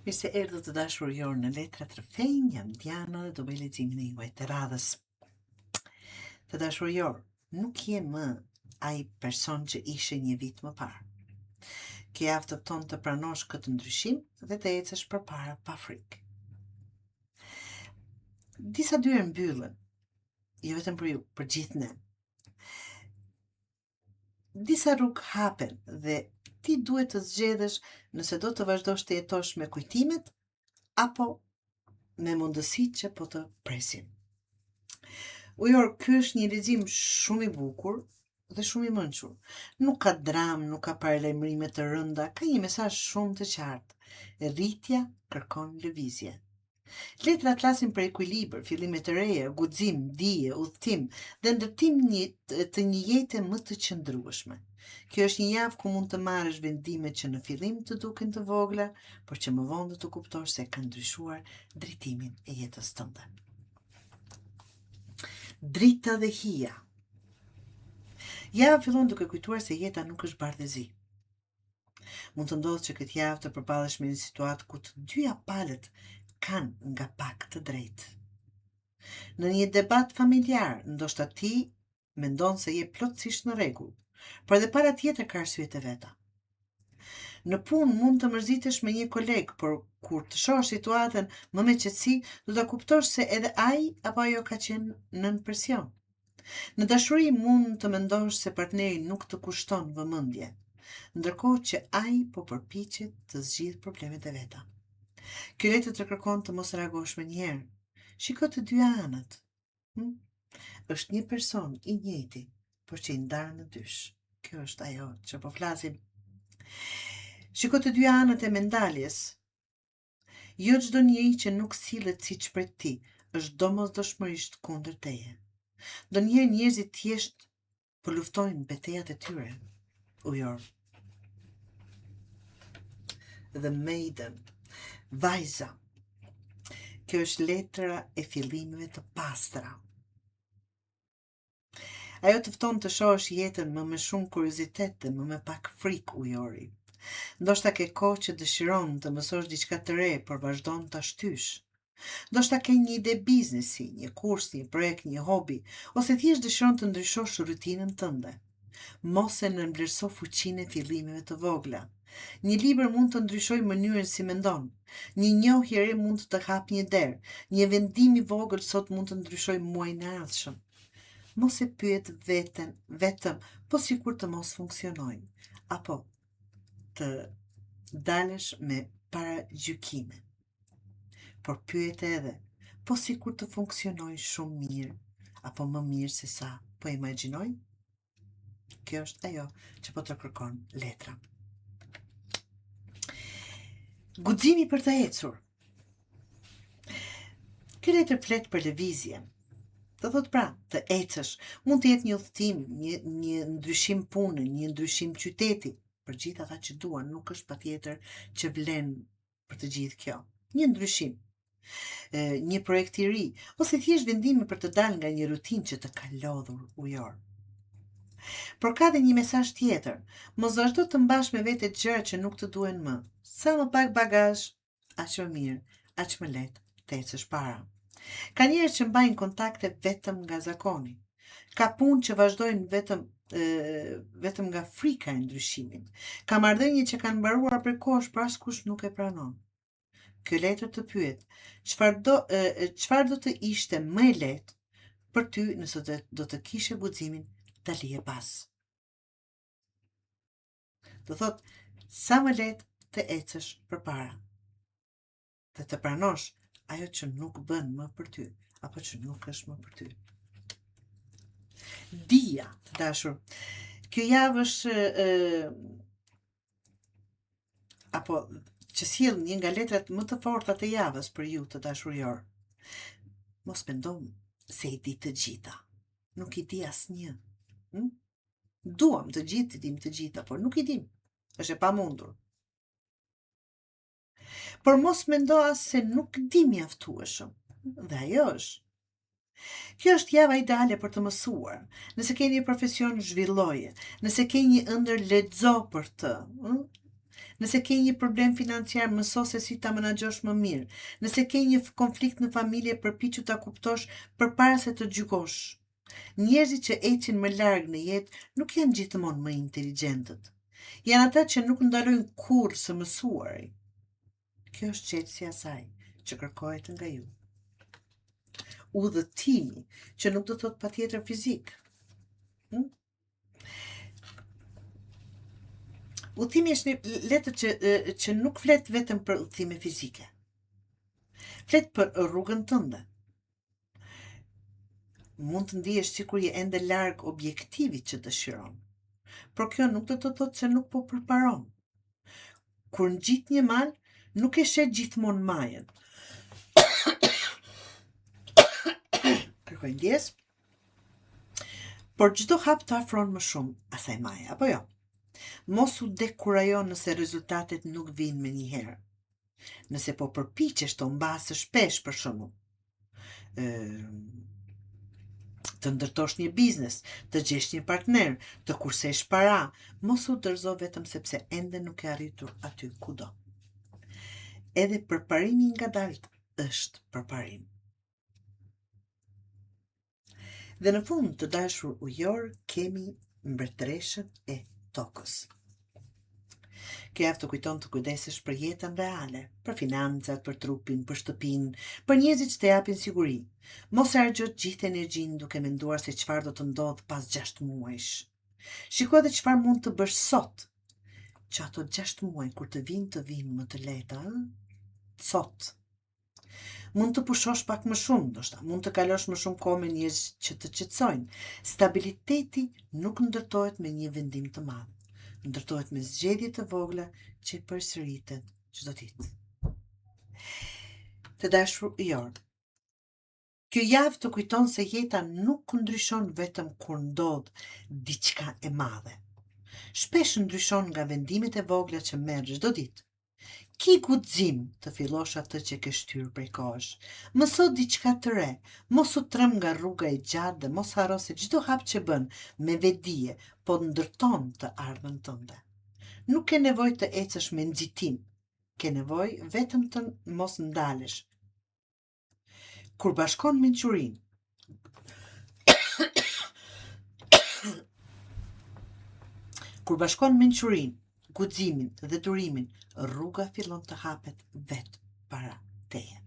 Mirë se erdhët të dashur ujorë në Letrat Rrëfejnë, jam Diana dhe do bëj leximin e juaj të radhës. Të dashur ujorë, nuk je më ai person që ishe një vit më parë. Kjo javë të fton të pranosh këtë ndryshim dhe të ecësh përpara pa frikë. Disa dyer mbyllen, jo vetëm për ju, për gjithë ne. Disa rrugë hapen dhe ti duhet të zgjedhësh nëse do të vazhdosh të jetosh me kujtimet apo me mundësitë që po të presin. Ujor, ky është një lexim shumë i bukur dhe shumë i mençur. Nuk ka dramë, nuk ka paralajmërime të rënda, ka një mesazh shumë të qartë. Rritja kërkon lëvizje. Letrat flasin për ekuilibër, fillime të reja, guxim, dije, udhëtim dhe ndërtim një, të një jete më të qëndrueshme. Kjo është një javë ku mund të marrësh vendime që në fillim të duken të vogla, por që më vonë do të kuptosh se kanë ndryshuar drejtimin e jetës tënde. Drita dhe hija. Java fillon duke kujtuar se jeta nuk është bardhë e zi. Mund të ndodhë që këtë javë të përballesh me një situatë ku të dyja palët kanë nga pak të drejtë. Në një debat familjar, ndoshta ti mendon se je plotësisht në rregull, por edhe pala tjetër ka arsyet e veta. Në punë mund të mërzitesh me një koleg, por kur të shohësh situatën më me qetësi, do ta kuptosh se edhe ai apo ajo ka qenë nën presion. Në dashuri mund të mendosh se partneri nuk të kushton vëmendje, ndërkohë që ai po përpiqet të zgjidhë problemet e veta. Kjo letër të kërkon të mos reagosh menjëherë. Shiko të dyja anët. Hm? Është një person i njëjti, por që i ndarë në dysh. Kjo është ajo që po flasim. Shiko të dyja anët e medaljes. Jo çdo njeri që nuk sillet siç pret ti, është domosdoshmërisht kundër teje. Ndonjëherë njerëzit thjesht po luftojnë betejat e tyre. Ujor. The Maiden. Vajza. Kjo është letra e fillimeve të pastra. Ajo të fton të shohësh jetën më me shumë kuriozitet dhe më me pak frikë ujori. Ndoshta ke kohë që dëshiron të mësosh diçka të re, por vazhdon ta shtysh. Ndoshta ke një ide biznesi, një kurs, një projekt, një hobi, ose thjesht dëshiron të ndryshosh rutinën tënde. Mos e nënvlerëso fuqinë e fillimeve të vogla. Një libër mund të ndryshojë mënyrën si mendon. Një njohje e re mund të të hapë një derë. Një vendim i vogël sot mund të ndryshojë muajin e ardhshëm. Mos e pyet veten vetëm, po sikur të mos funksionojë, apo të dalësh me paragjykime. Por pyete edhe, po sikur të funksionojë shumë mirë, apo më mirë se sa po imagjinoj? Kjo është ajo që po të kërkon letra. Guximi për të ecur. Kjo letër flet për lëvizje. Do thotë pra, të ecësh. Mund të jetë një udhëtim, një, një ndryshim pune, një ndryshim qyteti. Për gjithë ata që duan, nuk është patjetër që vlen për të gjithë kjo. Një ndryshim, një projekt i ri, ose thjesht vendimi për të dalë nga një rutinë që të ka lodhur ujor. Por ka dhe një mesazh tjetër. Mos vazhdo të mbash me vete gjëra që nuk të duhen më. Sa më pak bagazh, aq më mirë, aq më lehtë të ecësh para. Ka njerëz që mbajnë kontakte vetëm nga zakoni. Ka punë që vazhdojnë vetëm e, vetëm nga frika e ndryshimit. Ka marrëdhënie që kanë mbaruar prej kohësh, por askush nuk e pranon. Kjo letër të pyet, çfarë do çfarë do të ishte më e lehtë për ty nëse do, do të kishe guximin ta lije pas. Do thotë, sa më lehtë të ecësh përpara dhe të pranosh ajo që nuk bën më për ty, apo që nuk është më për ty. Dija, të dashur, kjo javë është e, apo që sjell një nga letrat më të forta të javës për ju të dashur ujor. Mos mendo se i di të gjitha. Nuk i di asnjë. Hm? Duam të gjithë t'i dimë të gjitha, por nuk i dimë. Është e pamundur. Por mos mendo as se nuk di mjaftueshëm. Dhe ajo është. Kjo është java ideale për të mësuar. Nëse ke një profesion, zhvilloje. Nëse ke një ëndërr, lexo për të. Hm? Nëse ke një problem financiar, mëso se si ta menaxhosh më mirë. Nëse ke një konflikt në familje, përpiqu ta kuptosh përpara se të gjykosh. Njerëzit që ecin më larg në jetë nuk janë gjithmonë më inteligjentët. Janë ata që nuk ndalojnë kurrë së mësuari. Kjo është çelësi i asaj që kërkohet nga ju. Udhëtimi, që nuk do të thotë patjetër fizik. Hm? Udhëtimi është një letër që, që nuk flet vetëm për udhëtime fizike. Flet për rrugën tënde. Mund të ndihesh sikur je ende larg objektivit që dëshiron. Por kjo nuk do të thotë se nuk po përparon. Kur ngjit një mal, nuk e sheh gjithmonë majën. Kërkoj ndjesë. Por çdo hap të afron më shumë asaj maje, apo jo? Mos u dekurajo nëse rezultatet nuk vijnë menjëherë. Nëse po përpiqesh të humbasësh peshë për shembull, të ndërtosh një biznes, të gjesh një partner, të kursesh para, mos u dorëzo vetëm sepse ende nuk ke arritur aty ku do. Edhe përparimi i ngadaltë është përparim. Dhe në fund të dashur ujor kemi mbretëreshën e tokës. Kjo javë të kujton të kujdesesh për jetën reale, për financat, për trupin, për shtëpinë, për njerëzit që të japin siguri. Mos e harxho gjithë energjinë duke menduar se çfarë do të ndodhë pas 6 muajsh. Shiko edhe çfarë mund të bësh sot, që ato 6 muaj kur të vijnë të vijnë më të lehta, ëh? Sot. Mund të pushosh pak më shumë, ndoshta, mund të kalosh më shumë kohë me njerëz që të qetësojnë. Stabiliteti nuk ndërtohet me një vendim të madh. Ndërtohet me zgjedhje të vogla që përsëriten çdo ditë. Të dashur ujor, kjo javë të kujton se jeta nuk ndryshon vetëm kur ndodh diçka e madhe. Shpesh ndryshon nga vendimet e vogla që merr çdo ditë. Ki guxim të fillosh atë që ke shtyrë prej kohësh. Mëso diçka të re, mos u tremb nga rruga e gjatë dhe mos harro se çdo hap që bën me vetëdije po ndërton të ardhmen tënde. Nuk ke nevojë të ecësh me nxitim, ke nevojë vetëm të mos ndalesh. Kur bashkon mençurinë, Kur bashkon mençurinë, guximin dhe durimin, rruga fillon të hapet vetë para teje.